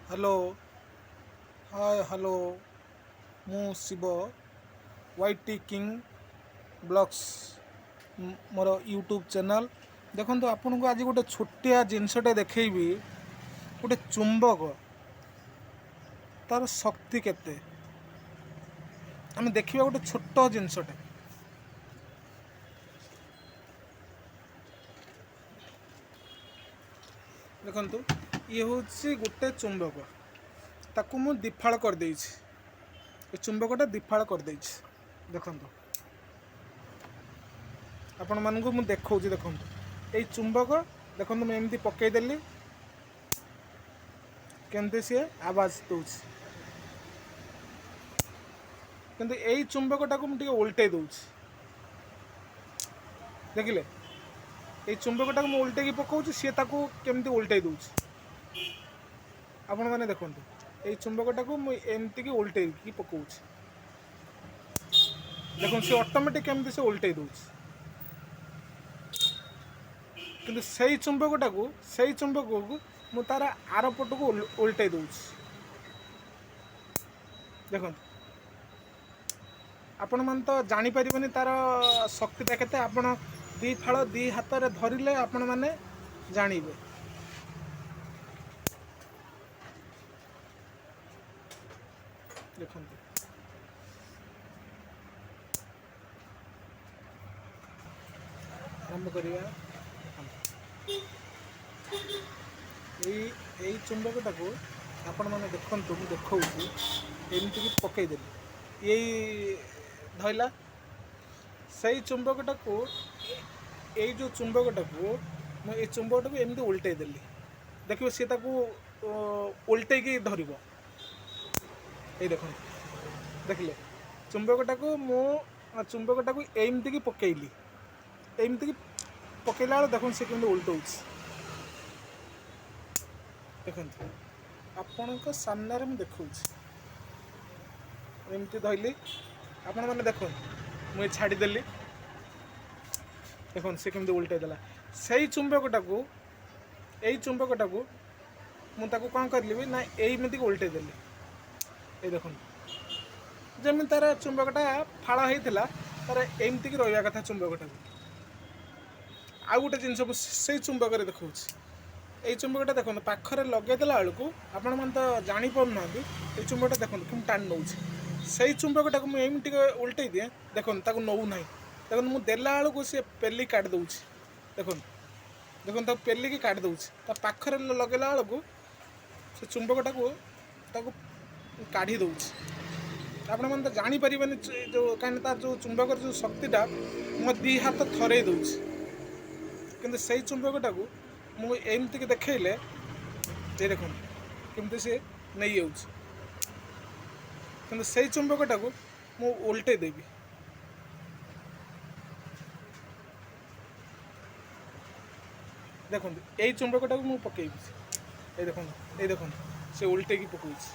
Hello, ହାଏ, hello. ମୁଁ Shiva, Y ଟି king blogs ମୋର YouTube channel. ଦେଖନ୍ତୁ, ଆପଣଙ୍କୁ ଆଜି ଗୋଟେ ଛୋଟିଆ ଜିନିଷଟେ ଦେଖେଇବି। ଗୋଟେ ଚୁମ୍ବକ, ତାର ଶକ୍ତି କେତେ ଆମେ ଦେଖିବା। ଗୋଟେ ଛୋଟ ଜିନିଷଟେ। ଦେଖନ୍ତୁ, ଇଏ ହେଉଛି ଗୋଟେ ଚୁମ୍ବକ। ତାକୁ ମୁଁ ଦିଫାଳ କରିଦେଇଛି। ଏ ଚୁମ୍ବକଟା ଦିଫାଳ କରିଦେଇଛି। ଦେଖନ୍ତୁ, ଆପଣମାନଙ୍କୁ ମୁଁ ଦେଖାଉଛି। ଦେଖନ୍ତୁ, ଏଇ ଚୁମ୍ବକ ଦେଖନ୍ତୁ, ମୁଁ ଏମିତି ପକେଇଦେଲି, କେମିତି ସିଏ ଆବାଜ ଦେଉଛି। କିନ୍ତୁ ଏଇ ଚୁମ୍ବକଟାକୁ ମୁଁ ଟିକେ ଓଲଟେଇ ଦେଉଛି। ଦେଖିଲେ, ଏଇ ଚୁମ୍ବକଟାକୁ ମୁଁ ଓଲଟେଇକି ପକାଉଛି, ସିଏ ତାକୁ କେମିତି ଓଲଟେଇ ଦେଉଛି। ଆପଣମାନେ ଦେଖନ୍ତୁ, ଏଇ ଚୁମ୍ବକଟାକୁ ମୁଁ ଏମିତିକି ଓଲଟେଇକି ପକାଉଛି। ଦେଖନ୍ତୁ, ସେ ଅଟୋମେଟିକ୍ କେମିତି ସେ ଓଲଟେଇ ଦେଉଛି। କିନ୍ତୁ ସେଇ ଚୁମ୍ବକକୁ ମୁଁ ତାର ଆର ପଟକୁ ଓଲଟେଇ ଦେଉଛି। ଦେଖନ୍ତୁ, ଆପଣମାନେ ତ ଜାଣିପାରିବେନି ତାର ଶକ୍ତିଟା କେତେ। ଆପଣ ଦୁଇ ଫାଳ ଦୁଇ ହାତରେ ଧରିଲେ ଆପଣମାନେ ଜାଣିବେ। ଦେଖନ୍ତୁ, ଆରମ୍ଭ କରିବା। ଦେଖନ୍ତୁ, ଏଇ ଚୁମ୍ବକଟାକୁ ଆପଣମାନେ ଦେଖନ୍ତୁ, ମୁଁ ଦେଖାଉଛି। ଏମିତିକି ପକେଇଦେଲି, ଏଇ ଧଇଲା। ସେଇ ଚୁମ୍ବକଟାକୁ, ଏଇ ଯେଉଁ ଚୁମ୍ବକଟାକୁ ମୁଁ ଏଇ ଚୁମ୍ବକଟାକୁ ଏମିତି ଓଲଟେଇ ଦେଲି, ଦେଖିବ ସିଏ ତାକୁ ଓଲଟେଇକି ଧରିବ। ଏଇ ଦେଖନ୍ତୁ, ଦେଖିଲେ, ଚୁମ୍ବକଟାକୁ ମୁଁ ଚୁମ୍ବକଟାକୁ ଏମିତିକି ପକେଇଲି। ଏମିତିକି ପକେଇଲା ବେଳେ ଦେଖନ୍ତୁ, ସେ କେମିତି ଓଲଟଉଛି। ଦେଖନ୍ତୁ, ଆପଣଙ୍କ ସାମ୍ନାରେ ମୁଁ ଦେଖାଉଛି। ଏମିତି ଧଇଲି, ଆପଣମାନେ ଦେଖନ୍ତୁ, ମୁଁ ଏ ଛାଡ଼ିଦେଲି। ଦେଖନ୍ତୁ, ସେ କେମିତି ଓଲଟେଇ ଦେଲା। ସେଇ ଚୁମ୍ବକଟାକୁ, ଏଇ ଚୁମ୍ବକଟାକୁ ମୁଁ ତାକୁ କ'ଣ କରିଲି ବି ନା ଏଇମିତିକି ଓଲଟେଇ ଦେଲି। ଏଇ ଦେଖନ୍ତୁ, ଯେମିତି ତାର ଚୁମ୍ବକଟା ଫାଳ ହେଇଥିଲା, ତାର ଏମିତିକି ରହିବା କଥା ଚୁମ୍ବକଟାକୁ। ଆଉ ଗୋଟେ ଜିନିଷ ମୁଁ ସେଇ ଚୁମ୍ବକରେ ଦେଖାଉଛି। ଏଇ ଚୁମ୍ବକଟା ଦେଖନ୍ତୁ, ପାଖରେ ଲଗେଇଦେଲା ବେଳକୁ ଆପଣମାନେ ତ ଜାଣିପାରୁନାହାନ୍ତି। ଏଇ ଚୁମ୍ବକଟା ଦେଖନ୍ତୁ କେମିତି ଟାଣି ନେଉଛି। ସେଇ ଚୁମ୍ବକଟାକୁ ମୁଁ ଏମିତି ଟିକେ ଓଲଟେଇ ଦିଏ, ଦେଖନ୍ତୁ, ତାକୁ ନେଉନାହିଁ। ଦେଖନ୍ତୁ, ମୁଁ ଦେଲା ବେଳକୁ ସିଏ ପେଲି କାଟି ଦେଉଛି। ଦେଖନ୍ତୁ, ଦେଖନ୍ତୁ, ତାକୁ ପେଲିକି କାଟି ଦେଉଛି। ତା ପାଖରେ ଲଗେଇଲା ବେଳକୁ ସେ ଚୁମ୍ବକଟାକୁ ତାକୁ କାଢ଼ି ଦେଉଛି। ଆପଣମାନେ ତ ଜାଣିପାରିବେନି ଯେଉଁ, କାହିଁକିନା ତାର ଯେଉଁ ଚୁମ୍ବକର ଯେଉଁ ଶକ୍ତିଟା, ମୋ ଦୁଇ ହାତ ଥରେଇ ଦେଉଛି। କିନ୍ତୁ ସେଇ ଚୁମ୍ବକଟାକୁ ମୁଁ ଏମିତିକି ଦେଖେଇଲେ, ଏ ଦେଖନ୍ତୁ କେମିତି ସିଏ ନେଇଯାଉଛି। କିନ୍ତୁ ସେଇ ଚୁମ୍ବକଟାକୁ ମୁଁ ଓଲଟେଇ ଦେବି। ଦେଖନ୍ତୁ, ଏଇ ଚୁମ୍ବକଟାକୁ ମୁଁ ପକେଇବି। ଏଇ ଦେଖନ୍ତୁ, ଏଇ ଦେଖନ୍ତୁ, ସେ ଓଲଟେଇକି ପକଉଛି।